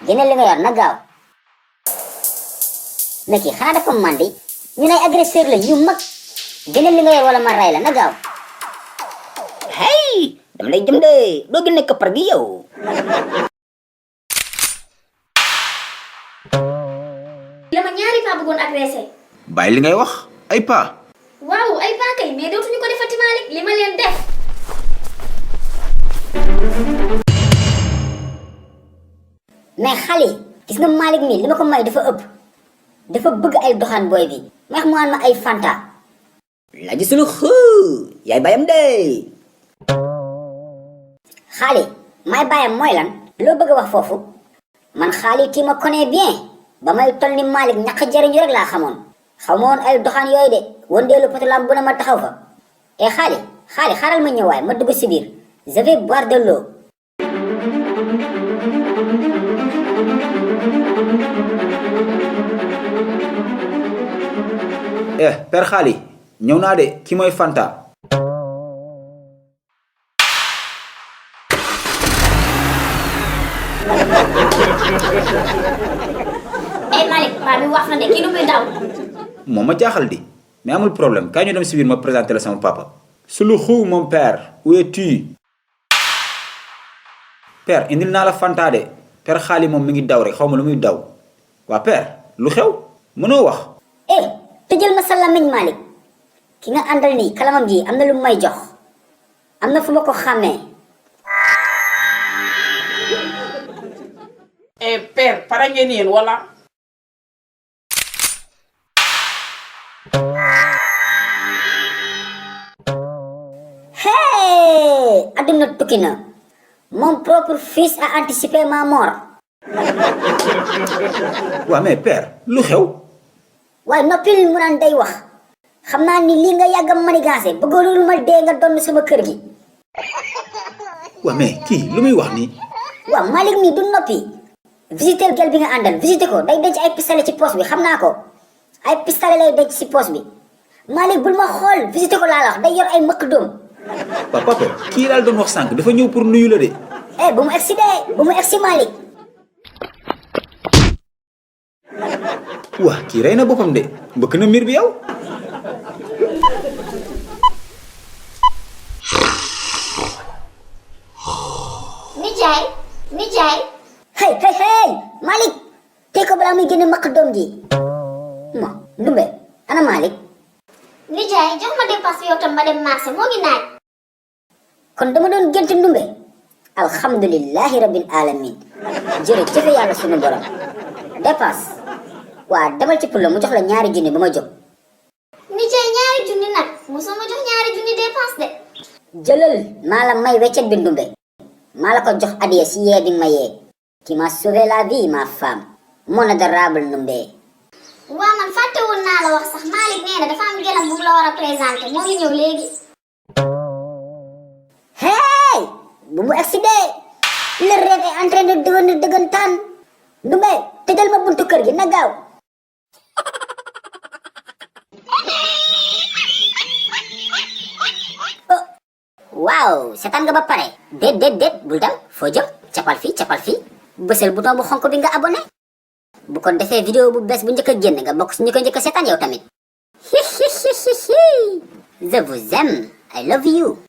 génneel li nga yor na gaaw mais kii xanaa dafa mandi ñu nay agresseur la ñu mag génneel li nga yor wala ma ray la na gaaw hey dama lay jëm de doo génne koppar gi yow. la ma ñaari paa bëggoon agressé. bàyyi li ngay wax ay pa. waaw ay paa kay mais dootuñu ko defati Malick li ma leen def. mais xale gis nga Malick mi li ma ko may dafa ëpp dafa bëgg ay doxaan booy bi ma mu aan ma ay fanta la ji sulu xuu yaay bayam de. xale may bàyyam mooy lan loo bëgg a wax foofu man xaali ti ma connais bien ba may toll ni Malick ñàkk jariñu rek laa xamoon xamoon ay doxaan yooyu de wondeelu potolam bu ne ma taxaw fa e xaali xaaral ma ñëwaay ma dugg si biir je vais boire de l'eau. père xaali ñëw naa de ki mooy Fanta. Malick paa bi wax na de kii lu muy daw. moo ma jaaxal di mais amul problème kaay ñu dem si biir ma présenté la sama papa. Suluxu mon père où es-tu. père indil naa la Fanta de père xaali moom mi ngi daw rek xaw ma lu muy daw waa père lu xew mënoo wax. tëjal ma sa làmmiñ Malick ki nga àndal nii kalamam ji am na lu may jox am na fu ma ko xàmmee. père pare ngeen yéen wala. adduna tukki na mon propre fils a anticipé ma mort. waa mais père lu xew. waaye noppil mu naan day wax xam naa ni lii nga yàgg a manigancé bëggoo lu ma dee nga donn sama kër gi. waa mais kii lu muy wax nii. waaw Malick mi du noppi visiter gel bi nga àndal visité ko day denc ay pistolet ci poche bi xam naa ko ay pistolet lay denc ci poche bi Malick bul ma xool visité ko laa la wax day yor ay mëkk doom. waa papa kii daal doon wax sànq dafa ñëw pour nuyu la de. bu mu egsi de bu mu egsi Malick. waa kii rey na boppam de mbëkk na miir bi yow. nijaay. hey Malick tey ko balaa muy génne maq doom ji mo ndumbe ana Malick. nijaay jox ma dépasse yow tam ma dem marché moo ngi naaj. kon dama doon gént ndumbe alhamdulillahi rabbil alamin jërëjëf yàlla sunu borom dépasse waa demal ci pulo mu jox la ñaari junni ba ma jóg. nijaay ñaari junni nag mosoo ma jox ñaari junni dépense de. jëlal maa la may weccet bi ndumbe maa la ko jox adiya si yee bi ma yee qui m'a sauvé la vie ma femme mon adorable ndumbe. waa man fàtte woon naa la wax sax Malick nee na dafa am gelam bu mu la war a présenté moo ngi ñëw léegi. hey bu mu excédé le rêve est en train de devenir dëggantaan ndumbe tëjal ma buntu kër gi na gaaw. waaw seetaan nga ba pare déet bul dem foo jëm capal fii bësal bouton bu xonk bi nga abonné bu ko defee vidéo bu bees bu njëkk a génn nga bokk si ñu ko njëkk a seetaan yow tamit. je vous aime I love you.